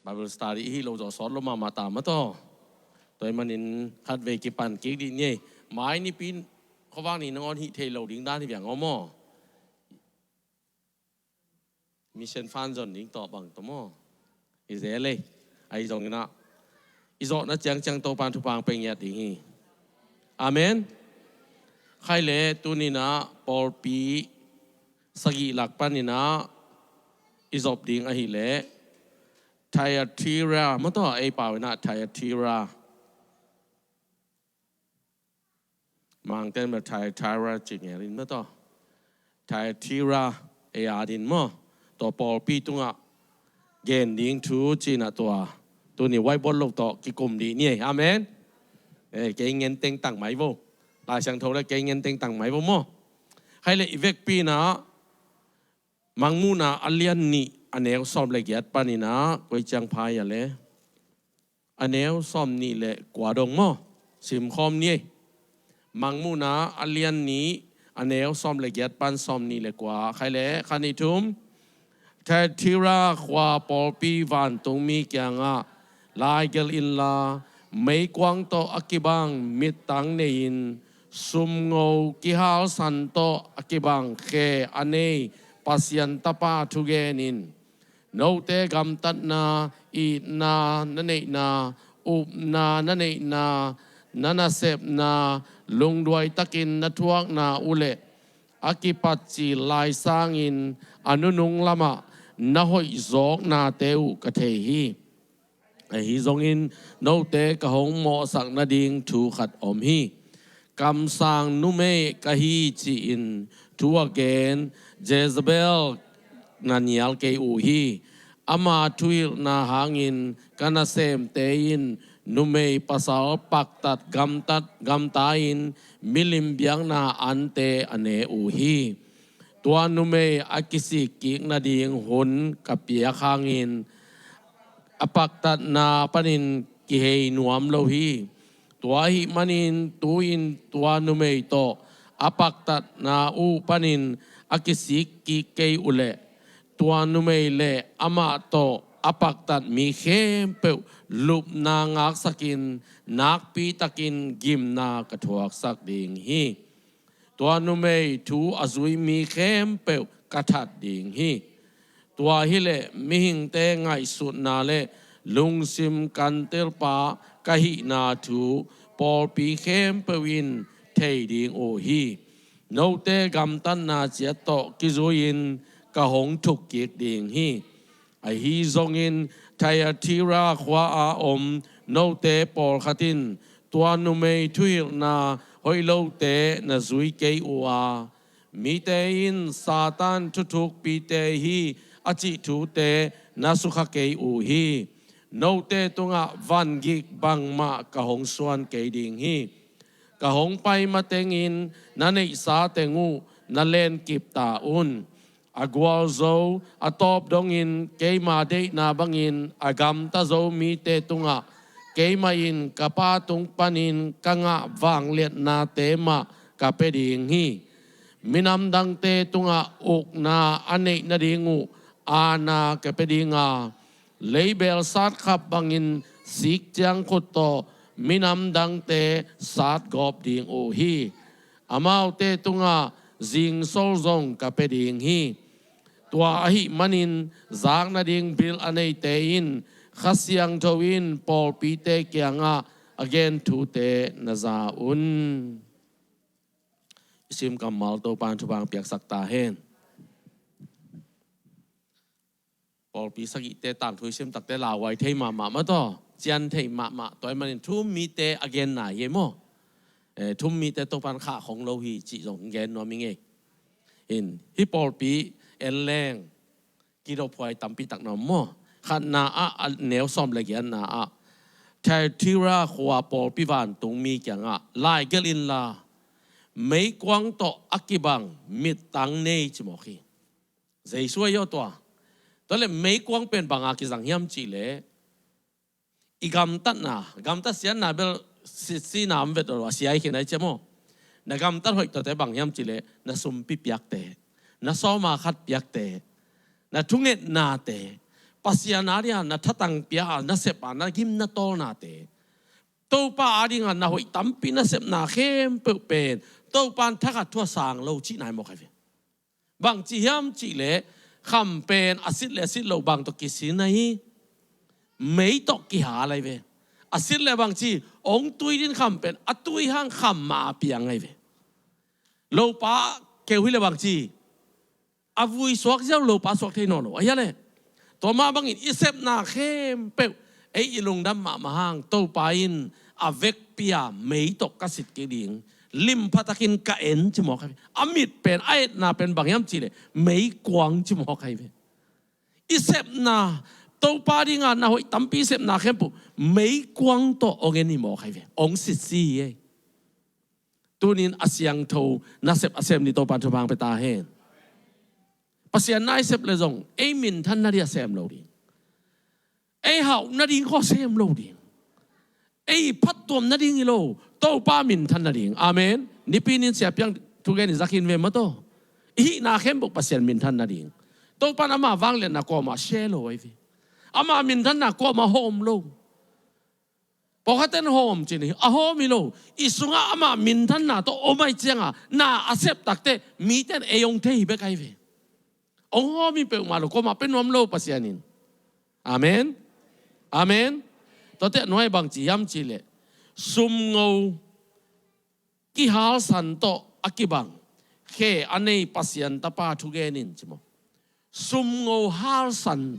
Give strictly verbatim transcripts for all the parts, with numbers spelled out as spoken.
Bible study i hih lo zawh sawt lo mahmah ta mah tawh. Tua ahih manin khatvei kipan kik dih ni ei. Mai nipi khuavak ni nangawn hih thei lo ding dan hi viang aw maw? Mission fund zon ding tawh bang tawh maw? I zel ei. Ahi zongin ah i zawhna ciangciang Topan thupha pia ngiat ding hi. Amen. Khai le tuninah pawlpi sagih lak paninah i zop ding ahileh Thyatira, mah tawh ei pau inah Thyatira. Mangten bel Thyatira ci ngelin mah tawh. Thyatira ei adin maw? Tua pawlpi tungah gen ding thu cinah tua tuni whiteboard lo tawh kikum dih ni ei. Amen. Eh, kei ngen tengtang mai vo. Lai Siangtho le kei ngen tengtang mai vo maw? Khai le i vekpi inah Mangmuhna a lian nih a neu sawm le giat paninah koi ciang pha ia le a neu sawm nih le kua dong maw? Simkhawm ni ei. Mangmuhna a lian nih a neu sawm le giat pan sawm nih le kua. Khai le khat nih thum. Thyatira khua pawlpi vantungmi kiangah laigelh inla, meikuang tawh a kibang mittang nei-in sumngo kihalsan tawh a kibang khe a nei Pasian Tapa thugen in. Note gamtatna, itna na neihna, upna na neihna, na nasepna, lungduai takin na thuakna uh le a kipatcil lai sangin a nunung lamah na hoih zawknate uh ka thei hi. Ahi zongin note ka hong mawhsak nading thu khat om hi. Kamsang numei ka hi ci-in thu a gen Jezebel na nial kei uh hi. Ama thuhilhna hangin ka nasemte in numei pasal paktat gamtat gamta-in milim biakna ante a ne uh hi. Tua numei a kisik kik nading hun ka piak hangin a paktatna panin kihei nuam lo hi. Tua ahih manin tu-in tua numei tawh a paktatna uh panin a kisik kik kei uhleh tua numei le amah tawh a paktat mi khempeuh lupna ngaksakin nakpitakin gimna ka thuaksak ding hi. Tua numei thu a zui mi khempeuh ka that ding hi. Tua hileh mihingte ngaihsutna le lungsim kantelpa ka hihna thu pawlpi khempeuh in thei ding uh hi. Note gamtatna ciat tawh kizui-in ka hong thukkik ding hi. Ahi zongin Thyatira khua-a om note pawlkhat in tua numei thuhilhna hoih lote na zui kei uh a, mite in Satan thuthukpite hi a cih thute na sukha kei uh hi. Note tungah vangik bangmah ka hong suan kei ding hi. Ka hong pai matengin na neihsa teng uh na lenkip ta un. A gualzo a tawp dongin keima deihna bangin a gamta zo mite tungah keimah in ka Pa tung panin ka ngah vangliatnate mah ka pia ding hi. Minam dangte tungah ukna a neih nading uh aana ka pia ding a, leibel satkhap bangin sik ciangkhut tawh minam dangte satgawp ding uh hi. Amaute tungah zingsol zong ka pia ding hi. Tua ahih manin zak nading bil a neite in Kha Siangtho in pawlpite kiangah a gen thute na za un. I sim kammal Topan thupha piaksak ta hen. Pawlpi sagihte tangthu i sim takte lauhuai thei mahmah mah tawh, cian thei mahmah, tua ahih manin thu-um mite a genna hi maw? Eh, thu-um mite Topan khah khong lo hi cih zong gen nuam ing ei. In, hih pawlpi en leng kidophuai tampi tak na om maw? Khatna ah a neu sawm le giatna ah Thyatira khua pawlpi vantungmi kiangah laigelh inla, meikuang tawh a kibang mittang nei ci mawk hi. Jesu ahi aw tua. Tua le meikuang pen banga kizang hiam cihleh, i gamtatna, gamtat siatna bel si, sihna om vet lo a, sia i khin ai cia maw? Na gamtat hoih tuate bang hiam cihleh na sumpi piakte, na sawma khat piakte, na thungetnate, Pasian a dingah na thatang pia a, na sep a, na gim na tawlnate, Topa a dingah na hoih tampi na sepna khempeuh pen Topa in thakhat thu a sang lo cihna hi mawk ahi ve. Bangci hiam cihleh kham pen a sit le a sit lo bang tawh kisin ahi, mei tawh kihal ahi ve. A sit le bangci, ong tui din kham pen a tui hang kham mah a piang ahi ve. Lopa keu hi le bangci, a vui suak ziau lopa suak thei nawn lo ahi a le. Tua mah bangin i sepna khempeuh ei i lungdam mahmah hang Topa in a vekpi a mei tawh ka sit kik ding, lim phatakin ka en ci mawk ahi ve. A mit pen, a etna pen bang hiam cihleh meikuang ci mawk ahi ve. I sepna, Topa dingah na hoih tampi i sepna khempeuh meikuang tawh ong en hi mawk ahi ve. Ong sitsi hi ei. Tunin a siangtho nasep a sem ni Topa thupha pia ta hen. Pasian na i sep le zong ei minthan nading a sem lo ding, ei hauh nading khawng sem lo ding, ei phattuam nading hi lo, Topa minthan nading. Amen. Nipi nin siapiang thugen i za khin ve maw taw. I hihna khempeuh Pasian minthan nading. Topa in ama vangliatna kuamah share lo ahi ve. Ama minthanna kuamah hawm lo. Pawlkhatte in hawm ci ni, a hawm hi lo. I sungah ama minthanna tawh om ahih ciangin na a sep takteh mite in ei ong thei hi bek ahi ve. Ong hawm hi peuhmah lo, kuamah pia nuam lo Pasian in. Amen. Amen. Tuate nuai bangci hiam cihleh sumngo kihalsan tawh a kibang khe a nei Pasian Tapa thugen in ci maw. Sumngo halsan.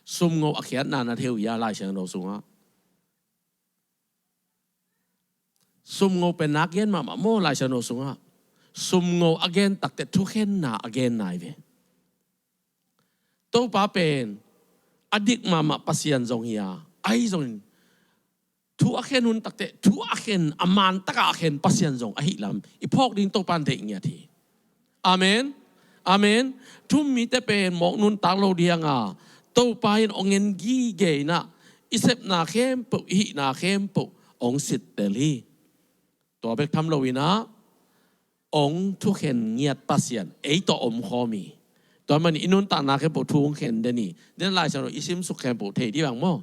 Sumngo a khiatna na thei uh hia Lai Siangtho sungah? Sumngo pen nak gen mahmah maw Lai Siangtho sungah? Sumngo a gen takteh thukhenna a genna ahi ve. Topa pen a dik mahmah Pasian zong hi a, ahi zongin thu a khen hun takteh thu a khen, a man takah a khen Pasian zong ahih lam i phawk ding Topa in deih ngiat hi. Amen. Amen. Thu-um mite pen mawk nuntak lo ding a, Topa in ong en gige in ah, i sepna khempeuh, i hihna khempeuh ong sittel hi. Tua bek tham lo in ah, ong thukhen ngiat Pasian ei tawh omkhawm hi. Tua manin i nuntakna khempeuh thu ong khen den hi. Den Lai Siangtho i simsuk khempeuh thei ding bang maw?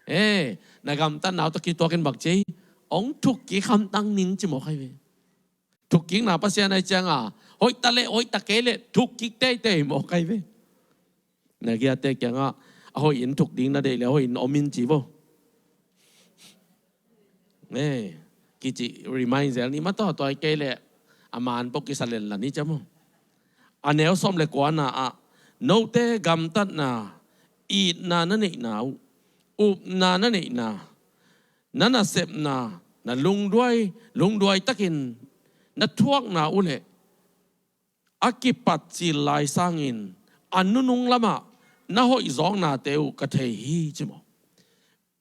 Eh, na gamtatna uh tawh kituakin bang ci hi? Ong thukkik hamtang ning ci mawk ahi ve. Thukkikna Pasian ahih ciangin hoih ta leh, hoih ta kei leh thukkik teitei mawk ahi ve. Na giate kiangah a hoih in thuk ding na deih leh a hoih in om in ci vo. Eh, kici remind zel ni maw taw, tua hi kei leh a man peuh kisa lenlan hi ci maw. A neu sawm le kuana ah, note gamtatna, itna na neihna uh, upna na neihna, na nasepna, na lungduai, lungduai takin na thuakna uh leh a kipat cil lai sangin a nunung lamah na hoih zawknate uh ka thei hi ci maw.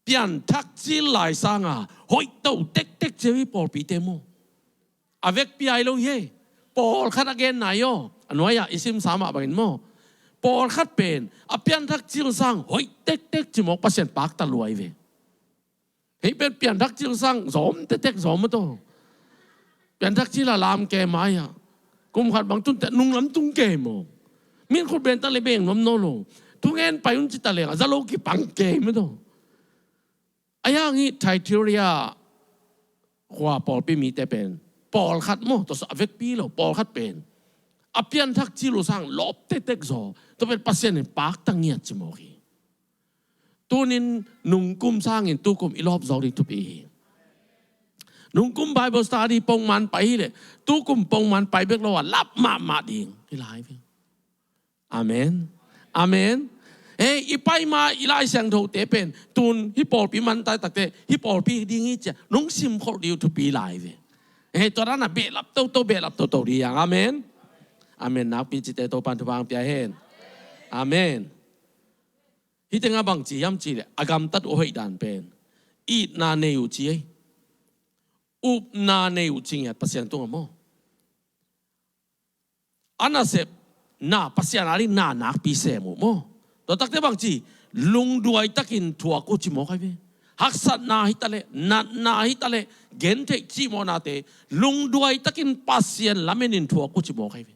Pianthak cil lai sanga hoih to tektek ci hi pawlpite maw. A vekpi a hi lo hi. Pawlkhat a genna hi aw, a nuai-ah i simsa mah bangin maw. Pawlkhat pen a pianthak cil sang hoih tektek ci mawk Pasian pakta lua hi ve. Hih pen pianthak cil sang zawm tektek zawm maw taw. Pianthak cil a lam ke mai-ah, kum khat bang tun teh nunglam tung ke maw. Min khut ben ta leh beng nuam nawn lo. Thungen pai un ci ta leng a za lo kipang ke maw taw. A yang hih Thyatira khua pawlpi mite pen pawlkhat maw, tua sawh a vekpi lo, pawlkhat pen a pianthak cil uh sang lawp tektek zaw. Tua pen Pasian in pakta ngiat ci mawk hi. Tunin nungkum sangin tukum i lawp zawk ding thupi hi. Nungkum Bible study pongman pai hileh tukum pongman pai bek lo a lap mahmah ding hi lai ve. Amen. Amen. Hei, i pai ma i Lai Siangthote pen tun hih pawlpi man tai takte hih pawlpi ding hi cia nungsim kholh ding uh thupi lai ve. Hei, tua dan a behlap toto, behlap toto ding hi hang. Amen. Amen. Nakpi cite Topan thupha hong pia hen. Amen. Hih tengah bang ci hiam cihleh a gamtat uh hoih dan pen itna nei uh ci ei. Upna nei uh ci ngiat Pasian tungah maw. A nasepna Pasian a ding na nakpi sem uh maw. Tua takte bang ci, lungduai takin thuak uh ci mawk ahi ve. Haksatna hi taleh, natna hi taleh, gentheih cihmawhnate lungduai takin Pasian lamenin thuak uh ci mawk ahi ve.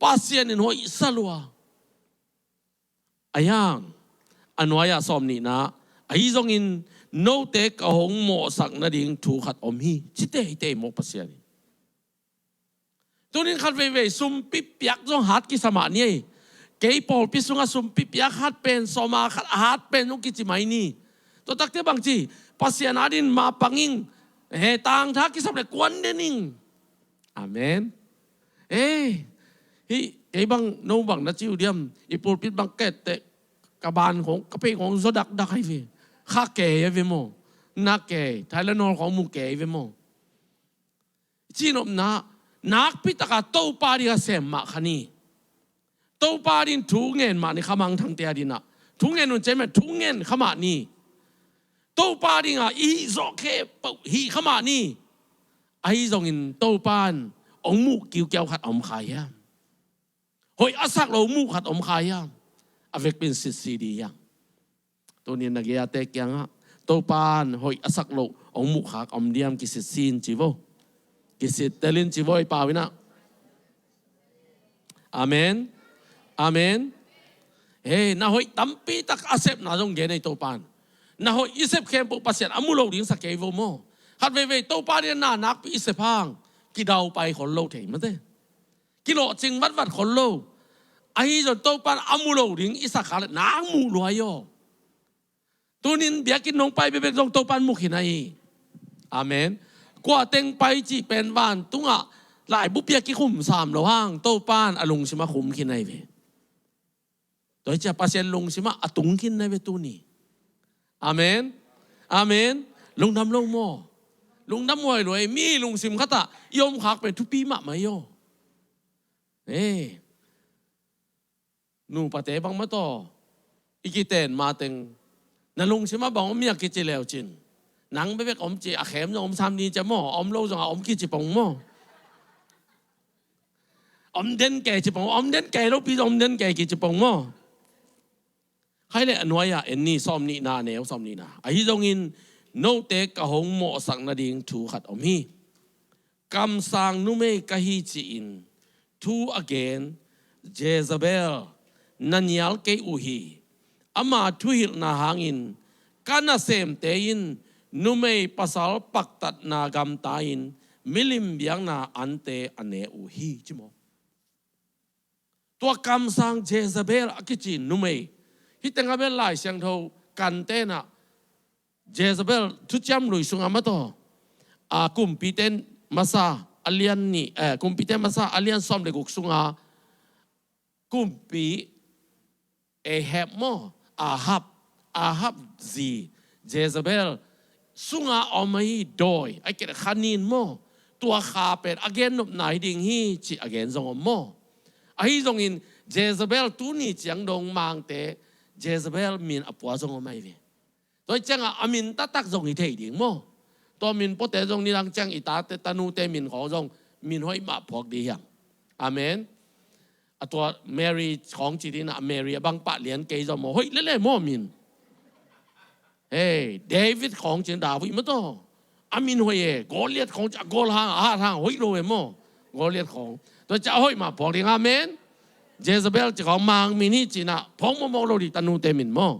Pasian in hoihsa lua. A hiang, a nuai-ah sawm nihna, ahi zongin note ka hong mawhsak nading thu khat om hi, ci teitei maw Pasian in. Tunin khat veivei sumpi piak zong hat kisa mah ni ei. Kei pawlpi sungah sumpi piak hat pen, sawma khat a hat pen zong kici mai ni. Tua takte bang ci, Pasian adin mapang ing, he tangtha kisap le kuan den ing. Amen. Eh, hih, kei bang, no bang na ci uh diam, i pulpit bang kette, ka ban khong, ka pei khong zaw dakdak ahi ve. Kha kei ahi ve maw. Na kei, Tylenol khong mu kei ahi ve maw. Cinopna, nakpi taka Topa dinga sem mah kha ni. Topa ding thu ngen mah ni kha mangthangte a dinah. Thu ngen un cei mah, thu ngen kha mah ni. Topa dinga i hih zawh khempeuh hih kha mah ni. Ahi zongin Topa in hong muh kiukiau khat a om kha hiam? Hoih a sak lo muh khat om kha hiam? A vekpi in sitsi dih hiam? Tunin na gei-ate kiangah, Topa in hoih a sak lo hong muh kha om diam, kisitsi in ci vo. Kisittel in ci vo, i pau inah. Amen. Amen. Hei, na hoih tampi tak a sepna zong gen ei Topa in. Na hoih i sep khempeuh Pasian a mu lo ding sa kei vo maw. Khat veivei Topa ding na nakpi i sep hang, kidau pai khol lo thei mate. Kilawhcing vatvat khol lo. Ahi zong Topa in a mu lo ding i sak kha le nak muh luai aw. Tunin biakinn nong pai bekbek zong Topa in mu khin ahi. Amen. Kua teng pai cih pen vantungah laibu pia kikhum sam lo hang Topa in a lungsimah khum khin ahi ve. Tua hi ciah Pasian lungsimah a tung khin ahi ve tuni. Amen. Amen. Lungdam lo maw? Lungdam huai lo ei, mi lungsim khatah i om khak pen thupi mahmah hi aw. Eh. Nupate bang mah tawh i kiten mateng, na lungsimah bang om hiam kici leucin, nang bekbek om ci, a khem zong om sam ni cia maw, a om lo zong a om kici pong maw. Om den kei ci pong, om den kei lopi zong om den kei kici pong maw. Khai le a nuai-ah en ni, sawm nihna, a neu sawm nihna. Ahi zongin note ka hong mawhsak nading thu khat om hi. Kamsang numei ka hi ci-in thu a gen Jezebel na nial kei uh hi. Ama thuhilhna hangin ka nasemte in numei pasal paktatna gamta-in milim biakna ante a ne uh hi, ci maw. Tua kamsang Jezebel a kici numei, hih tengah bel Lai Siangtho kan tenah Jezebel Thuciam Lui sungah mah tawh, a, Kumpite Masa a lian nih, eh, Kumpite Masa a lian sawm le guk sungah kumpi Ahab maw, Ahab, Ahab zi Jezebel sungah a om ahi dawi, a keh khanin maw, tua kha pen a gennopna hi ding hi cih a gen zong om maw. Ahi zongin Jezebel tuni ciang dong Mangte Jezebel min a pua zong om ahi ve. Tua hi ciangah a min taktak zong hi thei ding maw. Tua min puate zong nidang ciang i tate tanute min khawng zong min hoih mah phuak dih hiam? Amen. A tua Mary khawng ci dih inah, Mary a bang pah lian kei zaw maw, hoih lele maw min. Hei, David khawng ci, David mah tawh a min hoih e. Goliath khawng ci, a goal hang, a hat hang hoih lo e maw. Goliath khawng tua ci a hoih mah phuak ding. Amen. Jezebel ci khawng Mang min hi ci inah phuak mawkmawk lo dih, tanute min maw.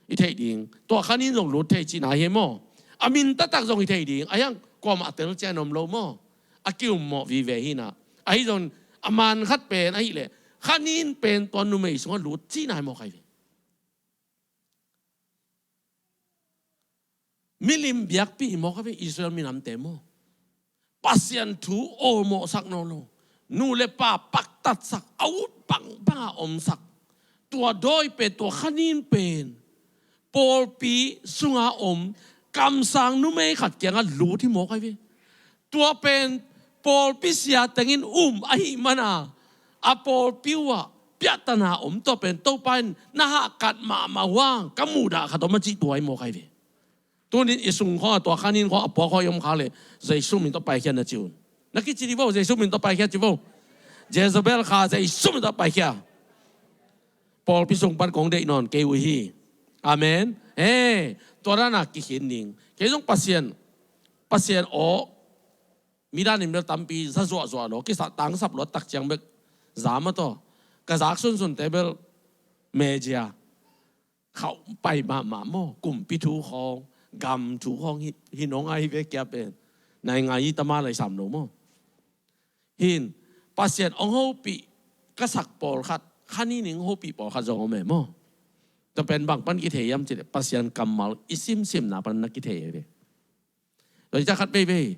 I theih ding, tua khanin zong lut thei cihna hi maw. A min taktak zong hi thei ding, a hiang kuamah a tel cian om lo maw. A kiummawh vive hi inah. Ahi zong a man khat pen ahih leh khanin pen tua numei sungah lut cihna hi maw khai ve. Milim biakpih hi maw khai ve, Israel minamte maw. Pasian thu awlmawhsak nawn lo, nu le pa paktatsak, a ut bangbanga omsak, tua dawi pen, tua khanin pen pawlpi sunga om kamsang numei khat kiangah lut hi mawk ahi ve. Tua pen pawlpi sia tengin um ahih mana a pawlpi uhah piahtana om, tua pen Topa in na hahkat mahmah uh a ka muhdah khat om a cih tua hi mawk ahi ve. Tunin i sung khawng a tua khanin khawng a puak khawng i om khak leh Jesu min tawh paikhia na ci un. Na kici dih vo, Jesu min tawh paikhia ci vo. Jezebel kha Jesu min tawh paikhia. Pawlpi sung pan kong deih nawn kei uh hi. Amen. He, tua dana kikhin ding. Kei zong Pasian, Pasian aw, mi danin bel tampi za zuahzuah lo, kisah tangsap lo, a tak ciang bek za mah tawh. Ka zak sunsunte bel Media khauh pai mahmah maw, kumpi thu khawng, gam thu khawng hi, hi nong ai ve kia pen. Nai ngai i tama lai sam lo maw. Hin, Pasian ong hopih ka sak pawlkhat, kha ni ning hopih pawlkhat zong om e maw. Tua pen bang pan kithei hiam cih leh Pasian kammal i simsimna pan na kithei e ve. Tua hi ciang khat veivei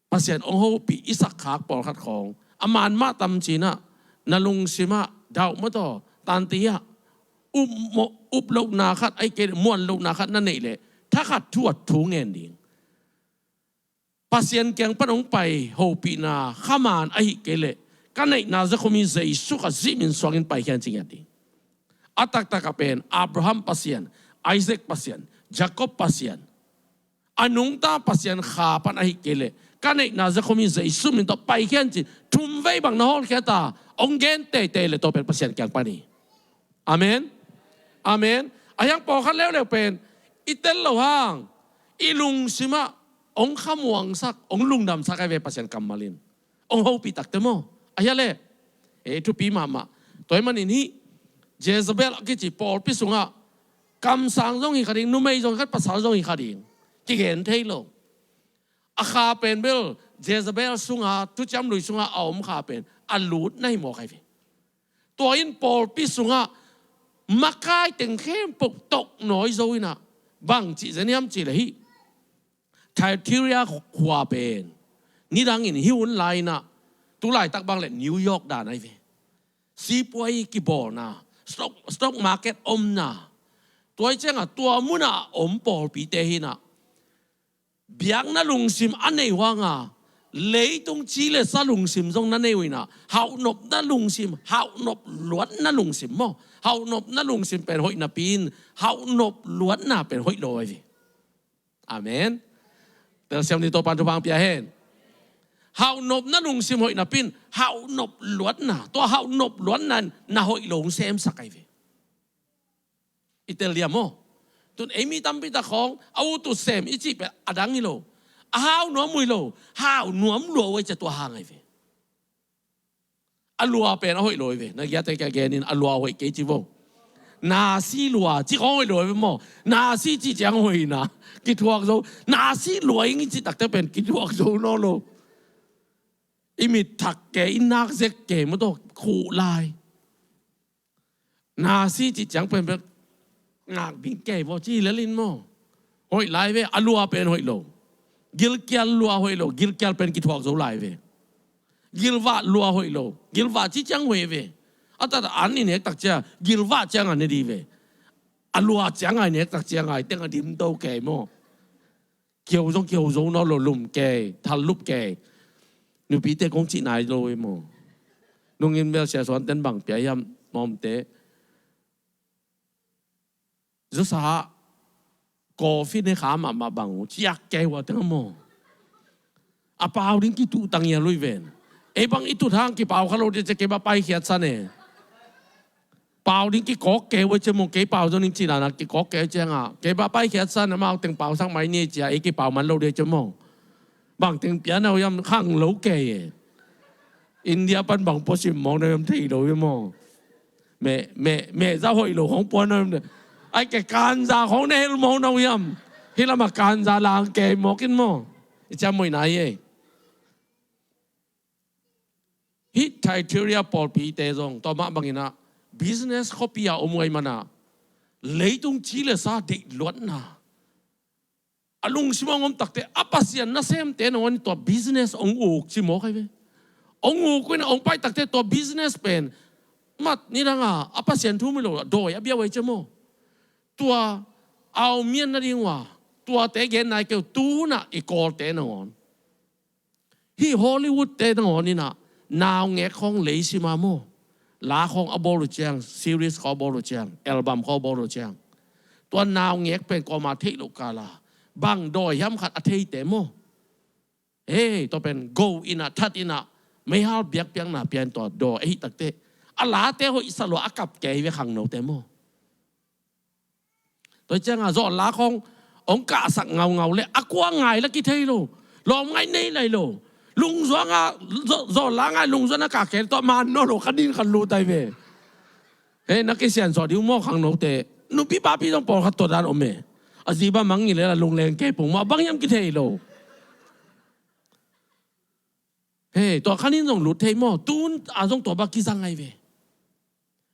Pasian ong hopih i sak khak pawlkhat khawng a man mah tam cinah, na lungsimah dauh mawtaw, tantiah up, up lohna khat, ahih kei leh muan lohna khat na neih leh thakhat thuat thu ngen ding. Pasian kiang pan ong pai hopihna kha man ahih kei leh ka neihna zakhum hi, Jesu ka zihmin suangin paikhia in ci ngiat ding. A taktak a pen Abraham Pasian, Isaac Pasian, Jacob Pasian, a nungta Pasian kha pan ahih kei leh ka neihna zakhum hi, Jesu min tawh paikhia in ci, thumvei bang na hawlkhia ta, ong gen teitei leh tua pen Pasian kiang pan hi. Amen. Amen. A hiang pawlkhat leuleu pen i tel loh hang i lungsimah ong khamuangsak, ong lungdamsak ai ve Pasian kammal in. Ong hopih takte maw. A hia leh, e, thupi mahmah. Tua ahih manin hih Jezebel a kici pawlpi sungah kamsang zong hi kha ding, numei zong hi kha, pasal zong hi kha ding. Kigen thei lo. A kha pen bel Jezebel sunga, thuciam lui sunga a om kha pen a lut na hi mawk ai ve. Tua in pawlpi sungah makai teng khempeuh toknawi zo inah, bang cih zen hiam cih leh hih Thyatira khua pen nidangin hih hun lai inah, tu laitak bang leh New York dan ai ve. Sipuai kibawlna, stock, stock market omna, tua hi ciangah tua munah om pawlpite hinah biakna lungsim a nei uh hanga, leitung ci le sa lungsim zong na nei uh inah, hauhnopna lungsim, hauhnop luatna lungsim maw. Hauhnopna lungsim pen hoih napi in, hauhnop luatna pen hoih lo ai ve. Amen. Telsiam ni, Topa'n thupha pia hen. Hauhnopna lungsim hoih napi in, hauhnop luatna, tua hauhnop luatna in na hoih lo hong semsak ai ve. I tel diam maw. Tun ei mi tampi tak khawng a ut ut sem i cih pen a dang hi lo. A hau nuam uh hi lo, hau nuam lua uh ai cia, tua hang ai ve. A lua pen a hoih lo ai ve. Na giate kia genin a lua hoih kei ci vo. Nasi lua ci khawng hoih lo ai ve maw. Nasi cih ciang hoih na, kithuak zo. Nasi lua ing i cih takte pen kithuak zo nawn lo. I mit thak kei, i nak zek kei maw, tua khuh lai. Nasi cih ciang pen pen ngak bing kei vo ci lel in maw. Hoih lai ve, a lua pen hoih lo. Gilkial lua hoih lo, gilkial pen kithuak zo lai ve. Gilvah lua hoih lo, gilvah cih ciang hoih ve. A tata an i nek tak cia gilvah ciang a ne di ve. A lua ciang a i nek tak cia ngai teng a dim to kei maw. Kio zong kio zo nawn lo, lum kei, thal lup kei. Nupite kong cih nai lo hi maw. Nungin bel Sia Suan ten bang pia hiam, mawmte. Zusa coffee ne kha mahmah bang uh ciak kei uh a teng maw. A pau ding kituh tang ia lui ven. Ei bang i tut hang kipau kha lo dia cia, kei bang paikhiat sa ne. Pau ding kikawk kei uh a cia maw, kei pau zo ning ci nana kikawk kei uh a cia nga. Kei bang paikhiat sa na, mau teng pausak mai ni cia, ei kipau man lo dia cia maw. Bang teng pia na uh hiam, khang lo kei e. India pan bang pua sim mawk na uh hiam thei lo hi maw. Meh, meh, meh za hoih lo khawng pua na uh hiam. Ai kei kanza khawng na hel mawk na uh hiam. Hih lamah kanza lang kei mawk in maw. I cia muih nai e. Hih Thyatira pawlpite zong tua mah banginah business khuapi a om uh ahih manah leitung ci le sa deih luatna a lungsim hong om takte, a Pasian nasemte nangawn in tua business hong uk ci mawk ai ve. Hong uk uh in a hong pai takte tua business pen mat nidanga a Pasian thu mi lo dawi a bia uh ai cia maw. Tua au mian nading uh a tuate gen nai kei uh, tu hunah i Kawlte nangawn. Hih Hollywood te nangawn inah naungek khawng leisima maw. La khawng a bawl uh ciang, series khawng a bawl uh ciang, album khawng a bawl uh ciang, tua naungek pen kuama theih loh kala bang dawi hiam khat a theite maw. Hei, tua pen go inah, that inah, meihal biakpiakna pian tua dawi ahi takte, a late hoih sa lua a kap kei ve khangnote maw. Tua cianga zawh la khawng hong kahsak ngaungau le a kua ngai la kithei lo. Lawm ngai nei lai lo. Lungzuanga zawh, zawh la ngai lungzuanga kah kei le tua man naw lo, kha din khan lut ai ve. Hei, na kisian zawh ding maw khangnote. Nupi papi zong pawlkhat tua dan om e. A zi bang mangngilh le la lungleng kei pong maw, a bang hiam kithei lo. Hei, tua khanin zong lut thei maw. Tun a zong tua bang kizang ngai ve.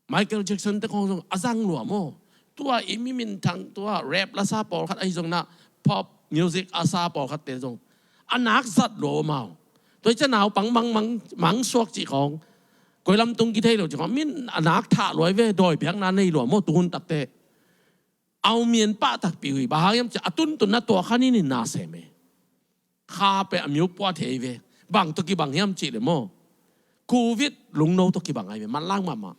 Michael Jackson te khong zong a zang lua maw. Tua i mi minthang tua rap lasa pawlkhat ahi zong na pop music a sa pawlkhat te zong a nak zat lua maw. Tua i ca naupang mang mang mang suak cih khong, koi lam tung kithei lo cih khong, min a nak thah lua ve, dawi biakna nei lua maw tuhun takte. Au mian pah takpi uh hi, bang hang hiam cih a tuntun na tua khanin in na sem e. Kha pe a miu pua thei ve. Bang tawh kibang hiam cih le maw, covid lungno tawh kibang ai ve, manlang mahmah.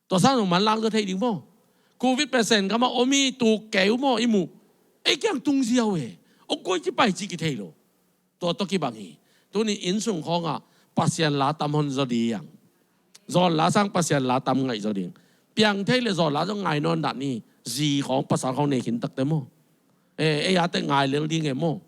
Tua sang zong manlang zaw thei ding maw. Covid pe sen kama om hi, tuk kei uh maw, i mu. Ei kiang tung ziau e. Ong koi ci pai ci kithei lo. Tua tawh kibang hi. Tuni inn sung khawngah Pasian la tam hon zaw ding. Zawn la sang Pasian la tam ngaih zaw ding. Piang thei le zawn la zong ngai nawn dah ni. Zi khawng pasal khawng nei khin takte maw. Eh, ei a te ngai lel ding e maw.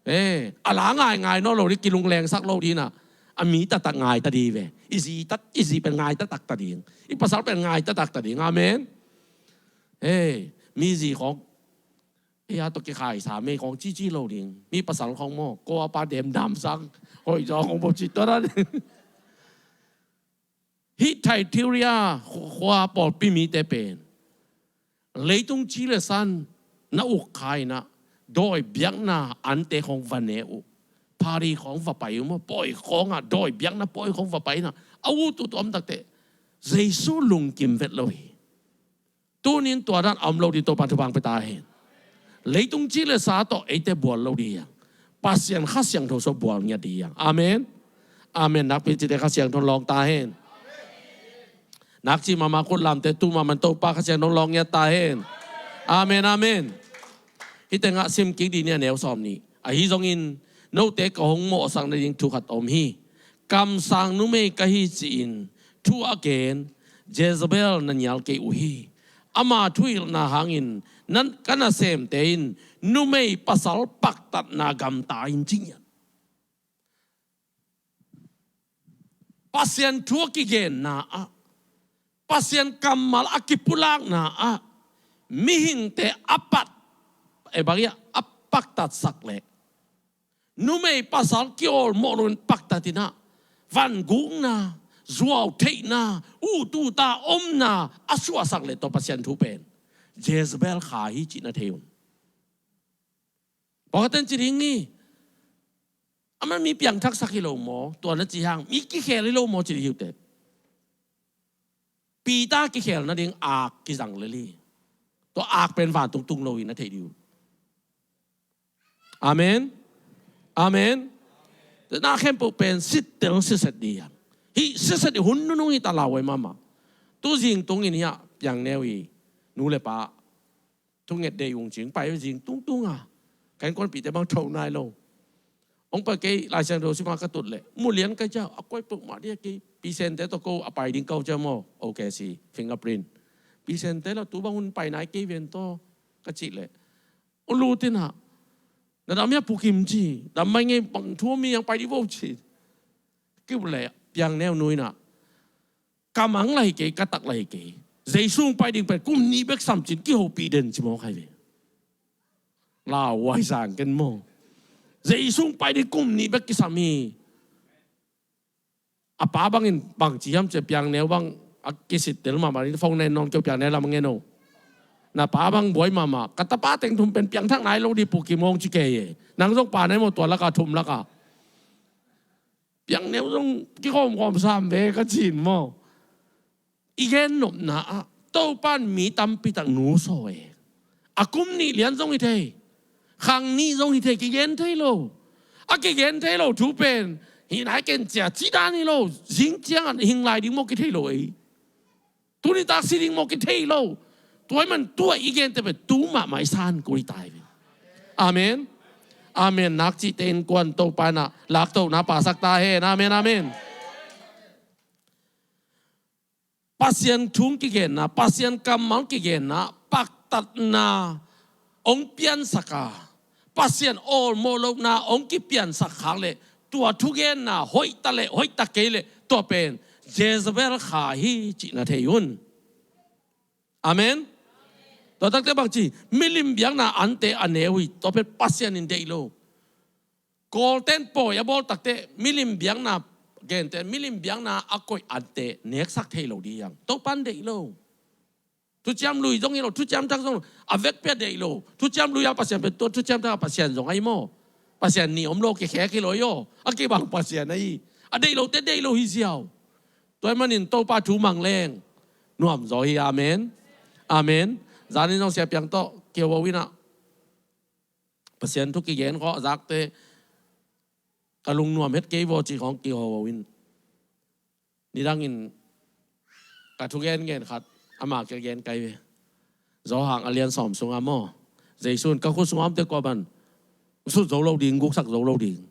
Eh, a la ngai ngai nawn lo ding, kilungleng sak lo ding na. A mi taktak ngai ta ding ve. I zi tat, i zi pen ngai taktak ta ding. I pasal pen ngai taktak ta ding. Amen. Eh, mi zi khawng ei a tawh kikhai sa mei khawng cici lo ding. Mi pasal khawng maw, ko a pa dem dam sang, hoih zaw khawng bo ci tua dan. Hih Thyatira khua pawlpi mite pen leitung ci le san na uk kha inah, dawi biakna ante khawng va ne uh. Phari khawng va pai uh maw, pawi khawngah dawi biakna pawi khawng va pai inah, a ut uh tuam takte Jesu lungkim vet lo hi. Tunin tua dan a om lo ding Topa thupha pia ta hen. Leitung ci le sa tawh eite bual lo ding hi hang. Pasian Kha Siangtho sung bual ngiat ding hi hang. Amen. Amen. Nakpi cite Kha Siangtho lawng ta hen. Nakci mahmah khut lamte tu mahmah Topa Kha Siangtho lawng ngiat ta hen. Amen, amen. Hih tengah sim kik ding ni a neu sawm nih. Ahi zongin note ka hong mawhsak nading thu khat om hi. Kamsang numei ka hi ci-in thu a gen Jezebel na nial kei uh hi. Ama thuhilhna hangin nan ka nasemte in numei pasal paktatna gamta in ci ngiat. Pasian thu a kigenna ah, Pasian kammal a kipulakna ah, mihingte a pat, eh, bang hiam, a paktatsak leh numei pasal kiawlmawh loin paktat inah, vangukna, zuautheihna, ututa omna a suahsak leh tua Pasian thu pen Jezebel kha hi cih na thei un. Pawlkhatte in ci ding hi. Aman mi piangthaksak hi lo maw, tua na ci hang mi kikhel hi lo maw ci ding hi uh teh. Peter kikhel nading ak kizang lel hi. Tua ak pen vantung tung lo hi na theih ding uh. Amen. Amen. Na khempeuh pen sittel siset ding hi. Hih siset ding hun nunung hi ta lauhuai mahmah. Tu zing tungin hiah piang neu hi. Nu le pa thunget dei ung cing pai zing tungtung a. Kan kuanpihte bang tho nai lo. Ong pai kei Lai Siangtho sima ka tut leh mu lian kai cia a koi peuhmah dia kei. Pi Sente tawh ko a pai ding kau cia maw. O K C fingerprint. Pi Sente la tu bang hun pai nai kei ven tawh ka cih leh, ong lut inah, na dam hia Pu Kim ci. Dam mai ngei, bang thu mi ang pai dih vo ci. Kiu leh piang neu nu inah, ka mang la hi kei, ka tak la hi kei. Jesu hong pai ding pen kum nih bek sam cin kihopih den ci mawk hai ve. Lauhuai zang ken maw. Jesu hong pai ding kum nih bek kisam hi. A pa bangin bang ci hiam ci a, piang neu bang a kisittel mahmah ding, phone nen nawn kei uh, piang neu lam ngen o. Na pa bang buai mahmah, ka tapa teng thum pen piangthak nai lo ding Pu Kim, ong ci kei e. Nang zong pa nai maw tua lakah, thum lakah. Piang neu zong kikhawmkhawm sam ve ka cin maw. I gen nopna ah Topa in mi tampi tak nusaw e. A kum nih lian zong hi thei, khang nih zong hi thei, kigen thei lo. A kigen thei lo thu pen hi nai ken cia ci dan hi lo. Zing ciangah hing lai ding maw kithei lo ei. Tuni tak si ding maw kithei lo. Tua ahih man tua i gente pen tu mahmah i san kul hi ta hi ve. Amen. Amen. Nakcihte innkuan Topa inah laktohna pia sak ta hen. Amen, amen. Pasian thu kigenna, Pasian kammal kigenna, paktatna ong piansak a, Pasian awlmawh lohna ong kipiansak khak leh tua thugenna hoih ta leh hoih ta kei leh tua pen Jezebel kha hi cih na thei un. Amen. Tua takte bangci, milim biakna ante a neu hi, tua pen Pasian in deih lo. Kawlten pawi a bawl takte milim biakna gente, milim biakna a koih ante neksak thei lo ding hi hang. Topan deih lo. Thuciam lui zong hi lo, thuciam thak zong lo. A vekpi a deih lo. Thuciam lui a Pasian pen tua thuciam thak a Pasian zong ahi maw. Pasian nih om lo, kikhek hi lo hi aw. A kibang Pasian ahi. A deih lote deih lo hi ziau. Tua ahih manin Topa thu mang leng nuam zaw hi. Amen. Amen. Zanin zong Sia Piang tawh kiho in ah, Pasian thu kigen khawng a zakte ka lungnuam het kei vaw cih khawng kiho in. Nidangin ka thu gengen khat ama kiang gen kai ve. Johan a lian sawm sungah maw, Jesu in ka khut sungah omte kua bang sut zo lo ding, guksak zo lo ding.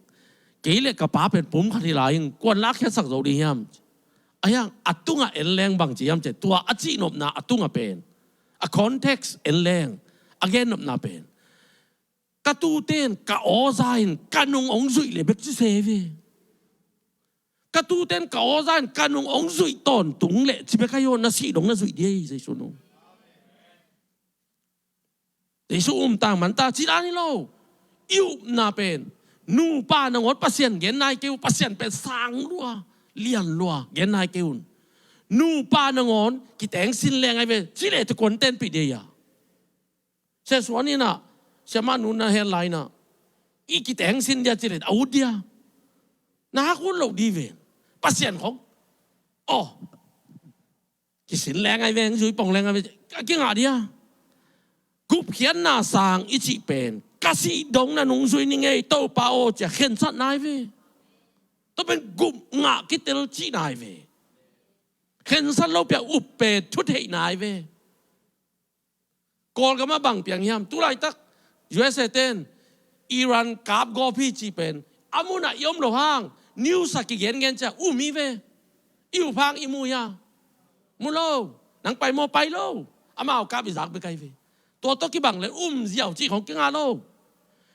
Kei le ka Pa pen pum khat hi lai ing, kuan lakkhiatsak zo ding hiam? Ahi hang a tungah en leng bangci hiam cih leh, tua a cihnopna a tungah pen, a context en leng, a gennopna pen, ka tute in, ka aw za in ka nung hong zuih leh bek ci se ve. Ka tute in, ka aw za in ka nung hong zuih tawntung leh ci bek ahi aw, na sih dong na zuih ding hi, Jesu nung. Jesu um tang man ta, ci dan hi lo. I upna pen, nupa nangawn Pasian gen nai kei un, Pasian pen sang lua, lian lua, gen nai kei un. Nupa nangawn kiteng sin leng ahi ve, ci leh teh kuan tenpih ding hi a. Sia Suan in ah, Sia Mah Nu na headline ah, i kiteng sin dia ci leh a ut dia. Na hak ut lo ding ve. Pasian khawng, aw, kisin leng ahi ve, zui pong leng ahi ve, a kingah dia. Gupkhiatna sang i cih pen, ka sih dong na nung zui ning ei Topa aw, ci-a khensatna ahi ve. Tua pen gup ngah kitel cihna ahi ve. Khensat lo pi-a up pen thutheihna ahi ve. Kawlgam ah bang piang hiam? Tu laitak U S A ten Iran kapgawp hi cih pen a munah i om loh hang, news ah kigengen ciang um hi ve. I up hang i mu hia? Mu lo. Nang pai maw? Pai lo. Amau kap i zak bek ahi ve. Tua tawh kibang leh um ziau cih khawng kingah lo.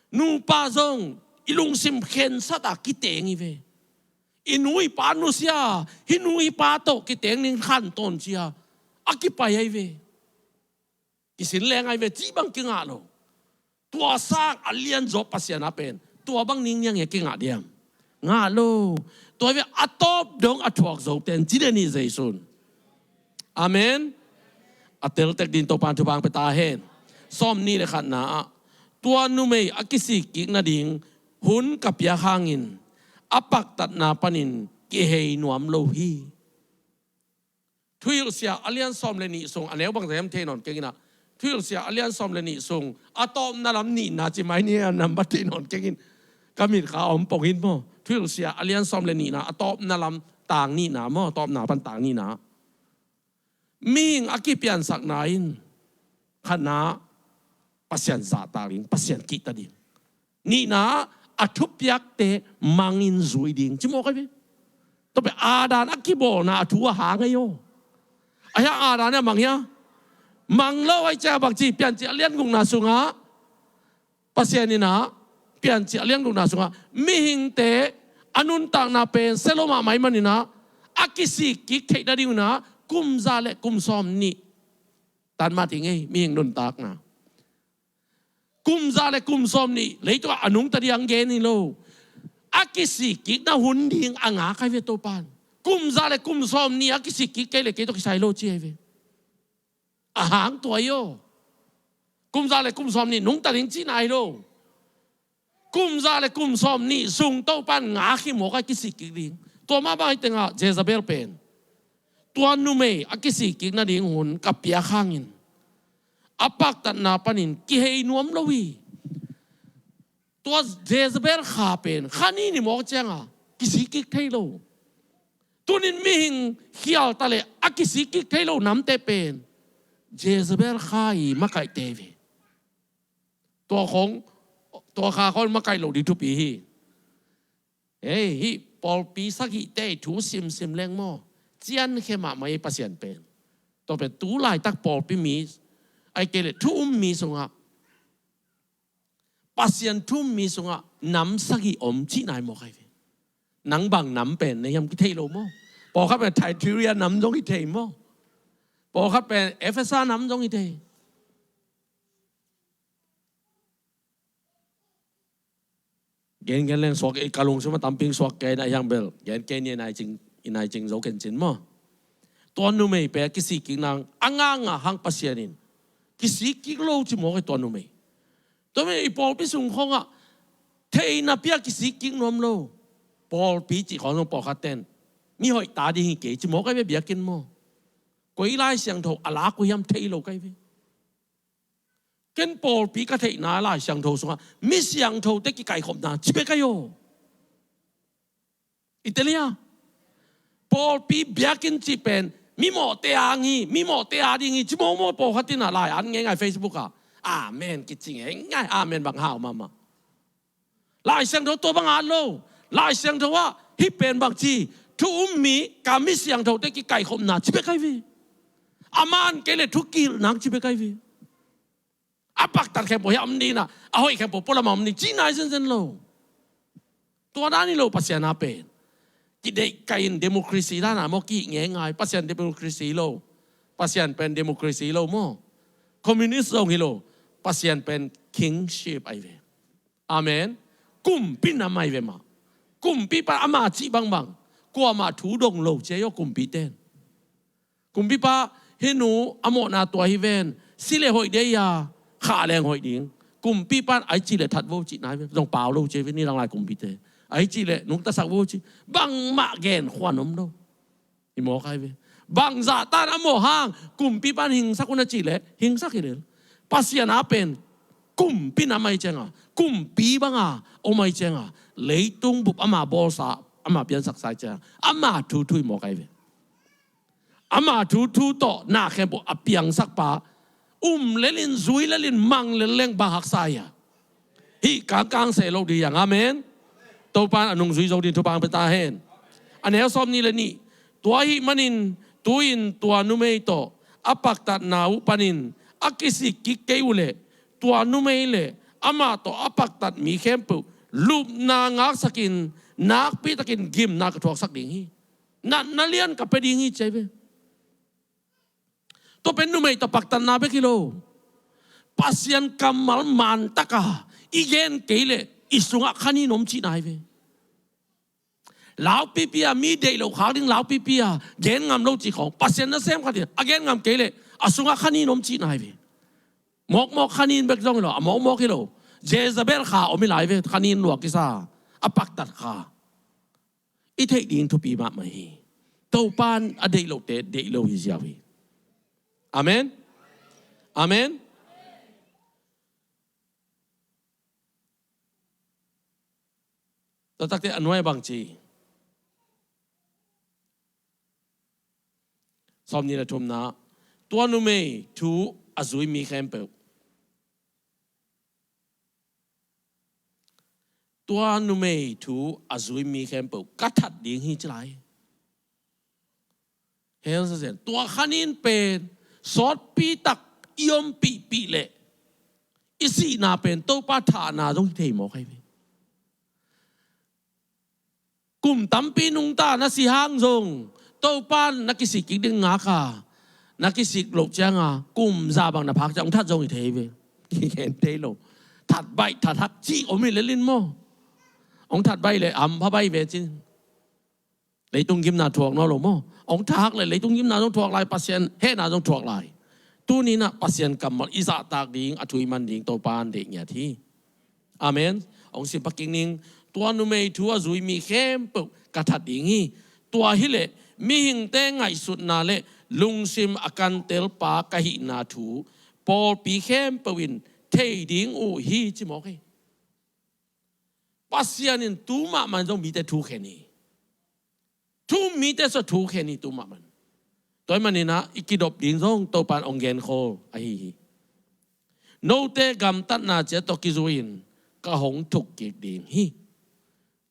Nupa zong i lungsim khensat a kiteng hi ve. I nu i pa nusia, hih nu hih pa tawh kiteng ning khantawn ci-a a kipai ahi ve. Kisin leng ahi ve, cih bang kingah lo. Tua sang a lianzaw Pasian a pen tua bang ning niang hi a kingah diam? Ngah lo. Tua hi ve, a tawp dong a thuak zote in ci den hi Jesu in. Amen. A teltek ding Topa'n thupha hong pia ta hen. Sawmnih le khatna ah, tua numei a kisikkik nading hun ka piak hangin a paktatna panin kihei nuam lo hi. Thuhilhsia a lian sawm le nih sung, a neu bangzah hiam thei nawn keng in ah. Thuhilhsia a lian sawm le nih sung a tawpna lam nihna ci mai ni a, nambat thei nawn keng in. Ka mitkha a om pong in maw. Thuhilhsia a lian sawm le nihna a tawpna lam tang nihna maw, tawpna pan tang nihna. Mihing a kipiansakna in, khatna, Pasian zahtak ding, Pasian kihta ding. Nihna, a thupiakte mangin zui ding ci mawk ahi ve. Tua pen Adam a kibawlna a thu a hang ahi aw. Ahi hang Adam in a mang hia? Mang lo. Ahi ciang bangci, Piancil a lian gukna sungah Pasian in ah, Piancil a lian gukna sungah mihingte a nuntakna pen sia lo mahmah ahih manin ah, a kisikkik theih nading un ah kum za le kum sawmnih. Tan mah ding ei, mihing nuntakna. Kum za le kum sawmnih, leitungah a nungta ding gen hi lo. A kisikkikna hun ding a ngak ahi ve Topa'n. Kum za le kum sawmnih a kisikkik kei le kei tawh kisai lo ci ahi ve. A hang tua hi aw. Kum za le kum sawmnih nungta ding cihna hi lo. Kum za le kum sawmnih sung Topa'n ngak hi mawk a, kisikkik ding. Tua mah bang hi tengah Jezebel pen, tua numei a kisikkik nading hun ka piak hangin a paktatna panin kihei nuam lo hi. Tua Jezebel kha pen kha nih ni mawk ciangah kisikkik thei lo. Tunin mihing khial ta leh a kisikkik thei lo namte pen Jezebel kha i makaihte ve. Tua khawng, tua kha khawng makaih loh ding thupi hi. Hei, hih pawlpi sagihte i thu simsim leng maw, ciankhia mahmah hi Pasian pen. Tua pen tu laitak pawlpi mi, ahih kei leh thu um mi sungah, Pasian thu um mi sungah nam sagih om cihna hi mawk ahi ve. Nang bang nam pen na hiam kithei lo maw. Pawlkhat pen Thyatira nam zong kithei maw. Pawlkhat pen Efesa nam zong hi thei. Gen gen leng suak, ka lungsim a tampi suak kei na hiang bel gen kei ni, i nai cing, i nai cing zo ken cin maw. Tua numei pen kisik kik nang a nganga hang Pasian in kisik kik lo ci mawk hi tua numei. Tua mi i pawlpi sung khawngah theihna pia kisik kik nuam lo. Pawlpi cih khawng zong pawlkhat ten mi hoih ta ding hi kei ci mawk ai ve biakinn maw. Koi Lai Siangtho a lak uh hiam thei lo kai ve. Ken pawlpi ka theihna Lai Siangtho sungah mi siangthote kikaikhopna ci bek ai aw. I tel hia? Pawlpi biakinn cih pen mi mawhte ang hi, mi mawhte a ding hi ci mawkmawk pawlkhat in a lai an ngeingai Facebook ah. Amen kici ngeingai, amen bang hau mahmah. Lai Siangtho tua bang at lo. Lai Siangtho ah hih pen bang ci, thu um mi ka mi siangthote kikaikhopna ci bek ai ve. A man kei le thu kihilh nang ci bek ai ve. A paktat khempeuh hiah om ding a, a hoih khempeuh pualam ah om ding ci nai zenzen lo. Tua dan hi lo Pasian a pen. Kideih kai in democracy dan a maw kihih ngeingai. Pasian democracy hi lo. Pasian pen democracy hi lo maw. Communist zong hi lo. Pasian pen kingship ai ve. Amen. Kumpi nam ai ve mah. Kumpipa ama cih bangbang. Kuamah thu dong lo ci ai aw kumpi ten. Kumpipa hih nu a mawhna tua hi ven. Si le hoih dei a, khah leng hoih ding. Kumpipa ai cih le that vo cih nai ve. Zong pau lo ci ai ve ni langlai kumpite. Ai cih le nungtasak vo ci. Bangmah gen khuan om lo. I mawk ai ve. Bangzah tan a mawh hang kumpipa hingsak un a cih leh hingsak hi lel. Pasian a pen kumpi nam ai cianga, kumpi banga om ai cianga, leitung bup ama bawlsa, ama piansaksa ai cianga, ama thuthu i mawk ai ve. Ama thuthu tawh na khempeuh a piangsakpa um lelin, zui lelin, mang lel leng bang haksa ai a. Hih kangkang seh lo ding hiang. Amen. Topan a nungzui zo ding thupha pia ta hen. A neu sawm nih le nih. Tua ahih manin tu-in tua numei tawh a paktatna uh panin a kisik kik kei uh leh tua numei le amah tawh a paktat mi khempeuh lupna ngaksakin nakpitakin gimna ka thuaksak ding hi. Natna lian ka pia ding hi ci ai ve. Tua pen numei tawh paktatna bek hi lo. Pasian kammal mantaka i gen kei leh i sungah khanin om cihna hi ve. Laupipi a mi deih loh khak ding laupipi a gen ngam lo cih khawng Pasian nasem khat in a gen ngam kei leh a sungah khanin om cihna hi ve. Mawkmawk khanin bek zong hi lo, a mawkmawk hi lo. Jezebel kha om hi lai ve, khanin luak kisa a paktat kha. I theih ding thupi mahmah hi. Topan a deih lohte deih lo hi ziau hi. Amen. Amen. Taktakte a nuai bang ci. Sawm nih le thumna. Tua numei thu a zui mi khempeuh. Tua numei thu a zui mi khempeuh ka that ding hi ci lai. Hell sa zen. Tua khanin pen sawtpi tak i ompihpih leh i sihna pen Topa thahna zong hi thei mawk ai ve. Kum tampi nungta na si hang zong Topan na kisik kik ding ngak a, na kisik loh cianga kum za bang na phak ciang hong that zong hi thei ve. Kigen thei lo. That baih that hak cih om hi lelin maw. Hong that baih le hampha baih ve cin. Leitung gimna thuak nawn lo maw. Hong that hak le leitung gimna zong thuak lai, Pasian hehna zong thuak lai. Tuni-in ah Pasian kammal i zahtak ding, a thu i man ding Topan deih ngiat hi. Amen. Hong sim pak kik ning. Tua numei thu a zui mi khempeuh ka that ding hi. Tua hileh mihingte ngaihsutna le lungsim a kantelpa ka hihna thu pawlpi khempeuh in thei ding uh hi ci mawk hi. Pasian in tu mahmah in zong mite thu khen hi. Thu mite sua thu khen hi tu mahmah in. Tua ahih manin ah i kidop ding zong Topan hong gen khol ahi hi. Note gamtatna ciat tawh kizui-in ka hong thuk kik ding hi.